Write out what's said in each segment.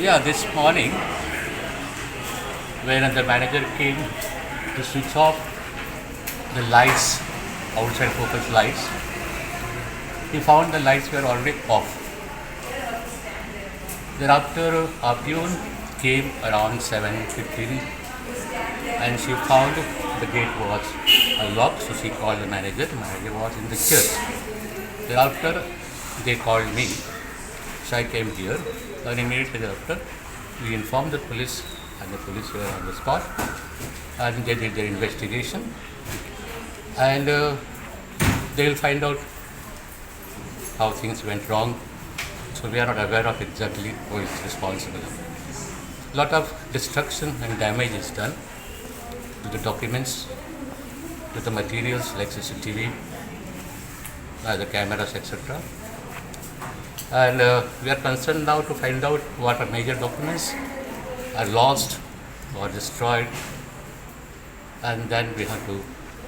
Yeah, this morning when the manager came to switch off the lights, outside focus lights, he found the lights were already off. Thereafter, a peon came around 7:15 and she found the gate was locked, so she called the manager. The manager was in the church. Thereafter, they called me, so I came here. Then immediately thereafter, we informed the police, and the police were on the spot, and they did their investigation, and they will find out how things went wrong. So we are not aware of exactly who is responsible. Lot of destruction and damage is done to the documents, to the materials like CCTV, the cameras, etc. And we are concerned now to find out what are major documents are lost or destroyed, and then we have to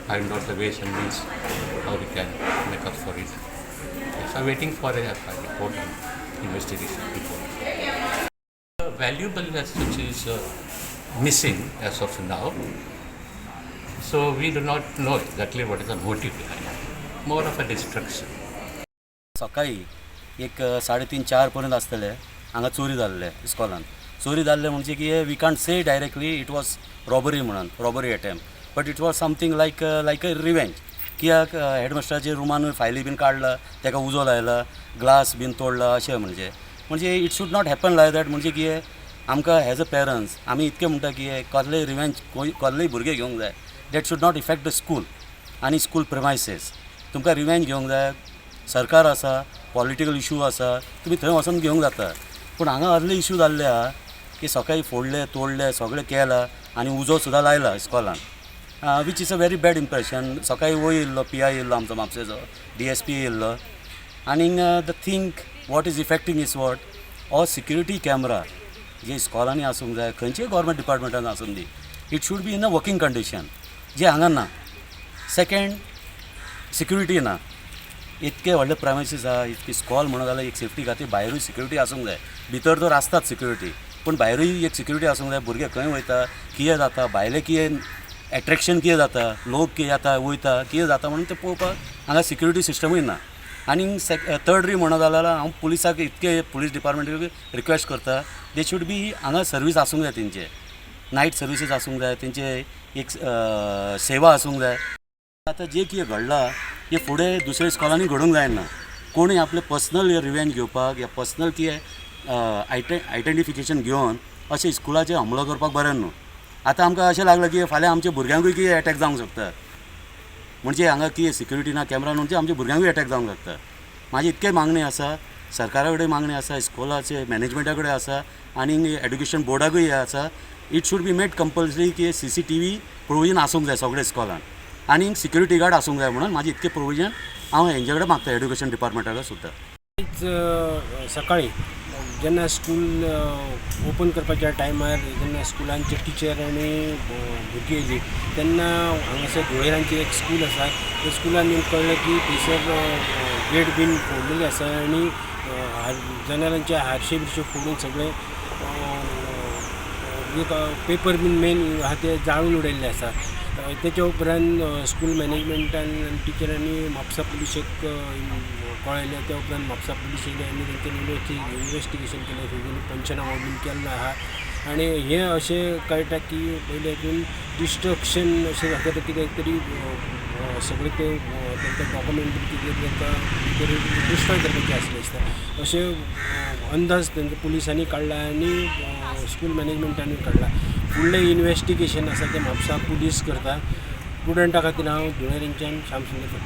find out the ways and means how we can make up for it. So waiting for a report and investigation report. Valuable as such is missing as of now. So we do not know exactly what is the motive behind it. More of a destruction. सकाळी एक साडे तीन चार पर्यंत आसतले हांगा चोरी जाल्ले इस्कॉलान. चोरी जाल्ले म्हणजे की we can't say directly it was robbery म्हणून, robbery attempt, but it was something like a revenge. कित्याक हेडमास्टराचे रुमानूय फायली बीन काडला, ताका उजो लायला, ग्लास बीन तोडला. अशें म्हणजे it should not happen like that. म्हणजे कितें, आमकां एज अ पेरंट्स आमी इतकें म्हणटा की कसलेय रिवेंज कसलेय भुरगे घेवंक जाय, that should not affect the school आनी स्कूल प्रिमायसीस. तुमकां रिवेंज घेवंक जाय, सरकार आसा, पॉलिटिकल इशू आसा, तुमी थंय वचोन घेवंक जाता. पूण हांगा असले इशू जाल्ले आहा की सकाळी फोडले, तोडले, सगळें केलां आनी उजो सुद्दां लायला इस्कॉलान, which is a very bad impression. सकाळी वय येयल्लो, पी I येयल्लो आमचो म्हापशेचो, डीएसपी येयल्लो. आनीक the thing what is affecting is what all security camera जे इस्कॉलांनी आसूंक जाय, खंयच्याय गोवोरमेंट डिपार्टमेंटान आसूं दी, it should be in a working condition, जे हांगा ना. सेकेंड, सिक्युरिटी ना. इतके व्हडले प्रेमायसीस आहा, इतकी इस्कॉल म्हणत जाल्यार एक सेफ्टी खातीर भायरूय सिक्युरिटी आसूंक जाय. भितर तर आसताच सिक्युरिटी, पूण भायरूय एक सिक्युरिटी आसूंक जाय. भुरगे खंय वयता, कितें जाता, भायले कितें एट्रेक्शन कितें जाता, लोक कितें येता वयता, कितें जाता म्हणून तें पळोवपाक हांगा सिक्युरिटी सिस्टमूय ना. आनी थर्डली म्हणत जाल्यार हांव पुलिसाक इतके पुलीस डिपार्टमेंटाक रिक्वेस्ट करता, they should be हांगा सर्वीस आसूंक जाय, तेंचे नायट सर्विसीस आसूंक जाय, तेंचे एक सेवा आसूंक जाय. आतां जे कितें घडलां हें फुडें दुसऱ्या इस्कॉलांनी घडूंक जायना. कोणूय आपलें पर्सनल रिवेंज घेवपाक या पर्सनल कितें आयडेंटिफिकेशन घेवन अशें स्कुलाचेर हमलो करपाक बरें न्हू. आतां आमकां अशें लागलां की फाल्यां आमच्या भुरग्यांकूय कितें एटॅक जावंक शकता. म्हणजे हांगा कितें सिक्युरिटी ना, कॅमरा न्हू, म्हणजे आमच्या भुरग्यांकूय एटॅक जावंक शकता. म्हाजी इतके मागणी आसा, सरकारा कडेन मागणी आसा, इस्कॉलाचे मॅनेजमेंटा कडेन आसा आनी एड्युकेशन बोर्डाकूय हें आसा, it should be made compulsory की सीसीटीव्ही प्रोविजन आसूंक जाय सगळे इस्कॉलान आनी सिक्युरिटी गार्ड आसूंक जाय म्हणून म्हाजी इतके प्रोविजन हांव हेंचे कडेन मागता, एड्युकेशन डिपार्टमेंटा कडेन सुद्दां. आयज सकाळी जेन्ना स्कूल ओपन करपाच्या टायमार जेन्ना स्कुलांचे टिचर आनी भुरगीं येयली तेन्ना हांगासर धुळेरांची एक स्कूल आसा, त्या स्कुलान येवन कळ्ळें की थंयसर गेट बीन फोडलेली आसा आनी जनेलांचे हारशे बिरशे फोडून सगळे एक पेपर बीन मेन आहा ते जाळून उडयल्ले आसा. तेच्या उपरांत स्कूल मॅनेजमेंटान आनी टिचरांनी म्हापसा पुलिशेक कळयलें. त्या उपरांत म्हापसा पुलीस येयले आनी तेंच्यानी इन्वेस्टिगेशन केलें, तेंच्यानी पंचनामो बीन केल्लो आहा. आनी हें अशें कळटा की पयले हितून डिस्ट्रक्शन अशें जाता, कित्याक तरी सगळे ते तांकां डॉक्युमेंट बीन कितें तांकां तरी डिस्ट्रॉय करपाचें आसलें दिसता, अशें अंदाज तांकां पुलिसांनी काडला आनी स्कूल मॅनेजमेंटानूय काडला. फुडलें इन्वेस्टिगेशन आसा तें म्हापसा पुलीस करता. प्रुडंटा खातीर हांव धुळेर श्याम सुंदर.